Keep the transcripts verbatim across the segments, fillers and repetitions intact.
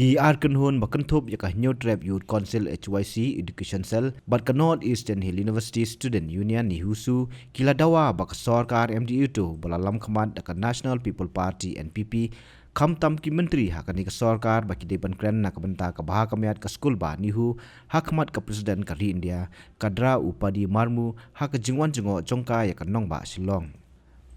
Ki ar kynhun ba kynthup ïa ka Hynñiewtrep Youth Council H Y C Education Cell bad ka North Eastern Hill University Student Union NEHUSU ki la dawa ba ka sorkar M D A to ba la lam khmat da ka National People Party N P P, khamtam ki myntri ha kane ka sorkar ba ki dei ban kren na ka bynta ka bha ka miat ka skul bah NEHU ha khmat ka President ka ri India, ka Droupadi Murmu, ha ka jingwan jngoh jong ka ïa ka nongbah Shillong.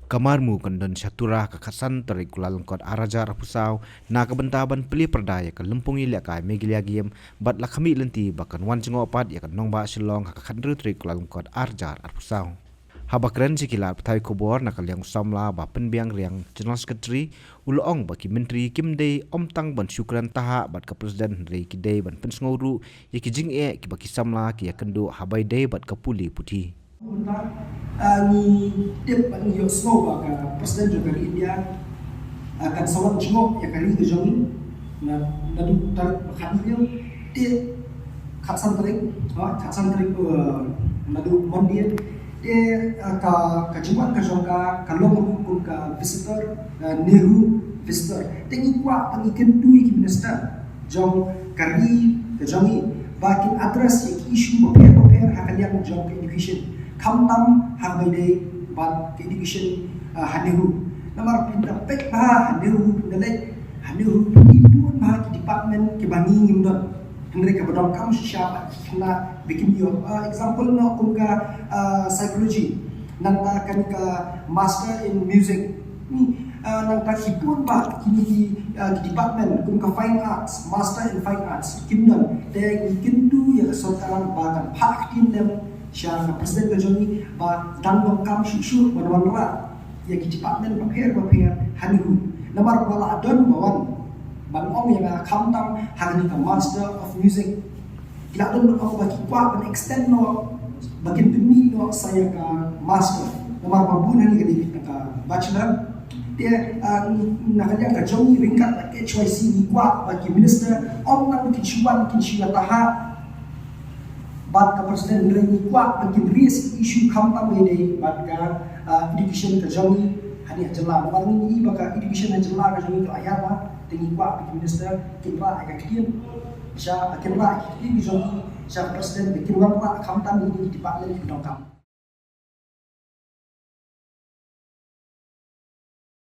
Ka Murmu kan don sha Tura ka khatsan tarik Kyllalyngkot ar hajar arphew saw na ka bynta ban plie pyrda ïa ka lympung ïalehkai Meghalaya Game bad la khmih lynti ba kan wan jngoh pat ïa ka nongbah Shillong ha ka khathynriew tarik Kyllalyngkot ar hajar arphew saw. Haba kren sha ki lad pathai khubor na ka liang u samla bah Pynbiang Riang, General Secretary, u la ong ba ki myntri kim dei ym tang ban shu kren tahap bad ka President hynrei ki dei ban pynsngew ruh ïa ki jingeh kiba ki samla ki ïakynduh haba ïadei bad ka pule puthi. Mynta, ah, ngi tip bad ngi ïohsngew ba ka President jong ka ri India, ah, kan sa wan jngoh ïa ka ri ka jong ngi naduh tarik ba khathynriew te khatsan tarik, ah, khatsan tarik, ah, naduh Monday. Te, ah, ka, ka jingwan ka jong ka ka long ruh kum ka visitor, ah, NEHU visitor. Te ngi kwah ba ngi kyntu ïa ki minister jong ka ri ka jong ngi ba kin address ïa ki issue bapher bapher ha ka liang jong ka education, khamtam ha kaba ïadei bad ka education, ah, ha NEHU. Namar phin da peit bha ha NEHU, phin da leit ha NEHU, phin i bun bha ki department kiba ngi ngim don, hynrei kaba donkam shisha bad ki khynnah ba kin ïoh. Ah, example noh kum ka, ah, psychology, nangta kane ka master in music. Ni, ah, nangta ki bun bha kine ki, ah, ki department kum ka fine arts, master in fine arts, kim don. Te ngi kyntu ïa ka sorkar ba kan phah ktien lem sha ka President ka jong ngi ba dang donkam shuh shuh ban wanrah ïa ki department bapher bapher ha NEHU. Namar ba la don ba wan ban ong ïa nga khamtam ha kane ka Master of Music, ki la don ban ong ba ki kwah ban extend noh ba kin pynmih noh sa ïa ka master. Namar ba bun hangne ka dei ka bachelor. Te, ah, na ka liang ka jong ngi ryngkat bad H Y C ngi kwah ba ki minister ym tang kin shu wan kin shu ïatahap bad ka President, hynrei ngi kwah ba kin raise issue khamtam ïadei bad ka, ah, education ka jong ngi hangne ha jylla. Namar ngi i ba ka education ha jylla ka jong ngi ka la hiar bha. Te ngi kwah ba ki minister kin rah ïa ka ktien sha, kin rah ïa ka ktien ka jong ngi sha ka President ba kin wanrah khamtam ïa ki department kiba donkam.